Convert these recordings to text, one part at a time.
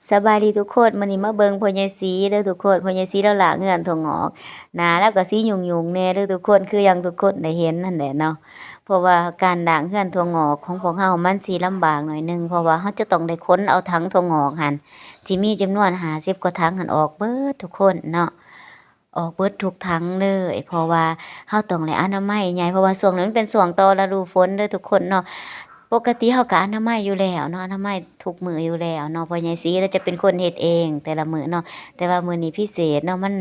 ສະບາຍດີທຸກຄົນ, ມື້ນີ້ມາເບິ່ງພໍ່ໃຫຍ່ສີເດີທຸກຄົນ. ພໍ່ໃຫຍ່ສີລາວລ້າງເຮືອນຖົ່ວງອກ, ໜ້າລາວກໍສີຫຍຸ້ງໆແດ່ເດີທຸກຄົນ, ຄືຢ່າງທຸກຄົນໄດ້ເຫັນຫັ້ນແຫຼະເນາະ. ເພາະວ່າການລ້າງເຮືອນຖົ່ວງອກຂອງພວກເຮົາມັນຊິລຳບາກໜ້ອຍໜຶ່ງ, ເພາະວ່າເຮົາຈະຕ້ອງໄດ້ຂົນເອົາຖັງຖົ່ວງອກຫັ້ນ ທີ່ມີຈຳນວນຫ້າສິບກວ່າຖັງຫັ້ນອອກເບິດທຸກຄົນເນາະ. ອອກເບິດທຸກຖັງເລີຍ ເພາະວ່າເຮົາຕ້ອງໄດ້ອະນາໄມໃຫຍ່ ເພາະວ່າຊ່ວງນີ້ມັນເປັນຊ່ວງຕໍ່ລະດູຝົນເດີທຸກຄົນເນາະ. ປົກກະຕິເຮົາກໍອະນາໄມຢູ່ແລ້ວເນາະ, ອະນາໄມທຸກມື້ຢູ່ແລ້ວເນາະ. ພໍ່ໃຫຍ່ສີລາວຈະເປັນຄົນເຮັດເອງແຕ່ລະມື້ເນາະ, ແຕ່ວ່າມື້ນີ້ພິເສດເນາະ, ມັນ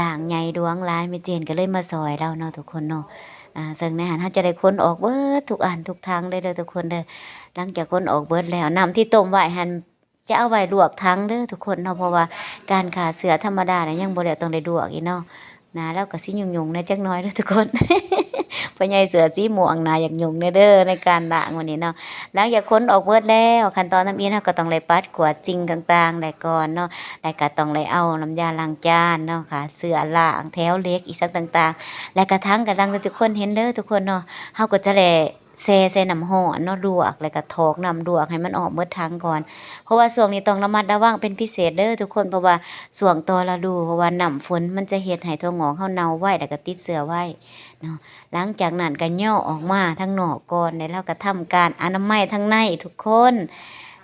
ລ້າງໃຫຍ່ຫຼວງຫຼາຍ, ແມ່ເຈນກໍເລີຍມາຊ່ອຍລາວເນາະທຸກຄົນເນາະ. ອາ ເຊິ່ງໃນຫັ້ນເຮົາຈະໄດ້ຂົນອອກເບິດທຸກອັນທຸກຖັງເລີຍເດີທຸກຄົນເດີ. ຫຼັງຈາກຂົນອອກເບິດແລ້ວ ນ້ຳທີ່ຕົ້ມໄວ້ຫັ້ນ ຈະເອົາໄວ້ລວກຖັງເດີທຸກຄົນເນາະ, ເພາະວ່າການຂ້າເຊື້ອທຳມະດານະຍັງບໍ່ແລ້ວ, ຕ້ອງໄດ້ລວກອີກເນາະ. ໜ້າລາວກໍຊິຫຍຸ້ງໆແດ່ຈັກໜ້ອຍເດີທຸກຄົນ. ພໍ່ໃຫຍ່ເສື້ອສີມ່ວງໜ້າຢາກຫຍຸ້ງແດ່ເດີໃນການລ້າງມື້ນີ້ເນາະ. ຫຼັງຈາກຂົນອອກເບິດແລ້ວ ຂັ້ນຕອນທຳອິດເຮົາກໍຕ້ອງໄດ້ປັດກວາດສິ່ງຕ່າງໆແລ້ວກ່ອນເນາະ, ແລ້ວກໍຕ້ອງໄດ້ເອົານ້ຳຢາລ້າງຈານເນາະ, ຂ້າເຊື້ອລ້າງແຖວເຫຼັກອີ່ສັງຕ່າງໆ ແລ້ວກໍຖັງກະດັງທີ່ທຸກຄົນເຫັນເດີທຸກຄົນເນາະ. ເຮົາກໍຈະໄດ້ ແຊ່ໃສ່ນ້ຳຮ້ອນເນາະ ລວກ ແລ້ວກໍຖອກນ້ຳລວກໃຫ້ມັນອອກເບິດຖັງກ່ອນ, ເພາະວ່າຊ່ວງນີ້ຕ້ອງລະມັດລະວັງເປັນພິເສດເດີທຸກຄົນ, ເພາະວ່າຊ່ວງຕໍ່ລະດູ ເພາະວ່ານ້ຳຝົນມັນຈະເຮັດໃຫ້ຖົ່ວງອກເຮົາເນົ່າໄວ ແລ້ວກໍຕິດເຊື້ອໄວເນາະ. ຫຼັງຈາກນັ້ນກໍຍໍ້ອອກມາທາງນອກກ່ອນ ແລ້ວເຮົາກໍທຳການອະນາໄມທາງໃນທຸກຄົນ.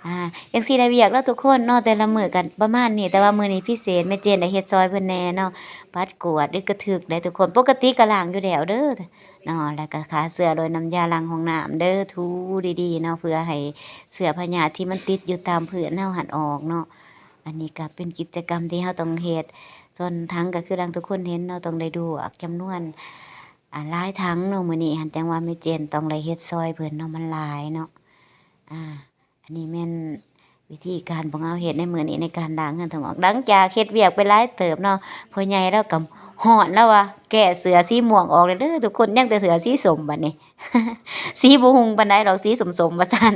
ອາ ຈັ່ງຊີ້ໄດ້ວຽກແລ້ວທຸກຄົນເນາະ, ແຕ່ລະມື້ກໍປະມານນີ້, ແຕ່ວ່າມື້ນີ້ພິເສດ ແມ່ເຈນໄດ້ເຮັດຊ່ອຍເພິ່ນແດ່ເນາະ, ປັດກວາດ ອຶກກະທຶກໄດ້ທຸກຄົນ. ປົກກະຕິກໍລ້າງຢູ່ແລ້ວເດີ ເນາະ, ແລ້ວກໍຂ້າເຊື້ອດ້ວຍນ້ຳຢາລ້າງຫ້ອງນ້ຳເດີ, ຖູດີໆເນາະ ເພື່ອໃຫ້ເຊື້ອພະຍາດທີ່ມັນຕິດຢູ່ຕາມພື້ນເຮົາຫັ້ນອອກເນາະ. ອັນນີ້ກໍເປັນກິດຈະກຳທີ່ເຮົາຕ້ອງເຮັດ. ສ່ວນຖັງກໍຄືດັ່ງທຸກຄົນເຫັນເນາະ, ຕ້ອງໄດ້ລວກຈຳນວນ ອາ ຫຼາຍຖັງເນາະ. ມື້ນີ້ຫັ້ນຈັ່ງວ່າແມ່ເຈນຕ້ອງໄດ້ເຮັດຊ່ອຍເພິ່ນເນາະ, ມັນຫຼາຍເນາະ. ອາ ອັນນີ້ແມ່ນວິທີການພວກເຮົາເຮັດໃນມື້ນີ້ ໃນການລ້າງເຮືອນຖົ່ວງອກ. ຫຼັງຈາກເຮັດວຽກໄປຫຼາຍເຕີບເນາະ, ພໍ່ໃຫຍ່ລາວກໍຮ້ອນ, ລາວວ່າ ແກ້ເສື້ອສີມ່ວງອອກແລ້ວເດີທຸກຄົນ, ຍັງແຕ່ເສື້ອສີສົ້ມບັດນີ້, ສີບໍ່ຮຸ່ງປານໃດດອກ, ສີສົ້ມໆ ວ່າຊັ້ນ.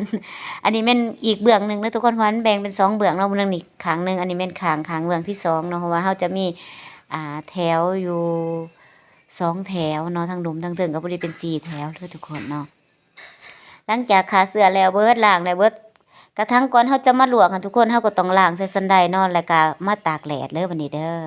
ອັນນີ້ແມ່ນອີກເບື້ອງໜຶ່ງເດີທຸກຄົນ, ເພາະວ່າມັນແບ່ງເປັນສອງເບື້ອງເນາະ, ເບື້ອງນີ້ຂ້າງໜຶ່ງ, ອັນນີ້ແມ່ນຂ້າງ ຂ້າງເບື້ອງທີສອງເນາະ, ເພາະວ່າເຮົາຈະມີ ອ່າ ແຖວຢູ່ສອງແຖວເນາະ, ທັງລຸ່ມທັງເທິງກໍພໍດີເປັນສີ່ແຖວເດີທຸກຄົນເນາະ. ຫຼັງຈາກຂ້າເຊື້ອແລ້ວເບິດ, ລ້າງແລ້ວເບິດ ກະທັງກ່ອນເຮົາຈະມາລວກຫັ້ນທຸກຄົນ, ເຮົາກໍຕ້ອງລ້າງໃສ່ສັນໄດເນາະ, ແລ້ວກະມາຕາກແດດເດີບັດນີ້ເດີ.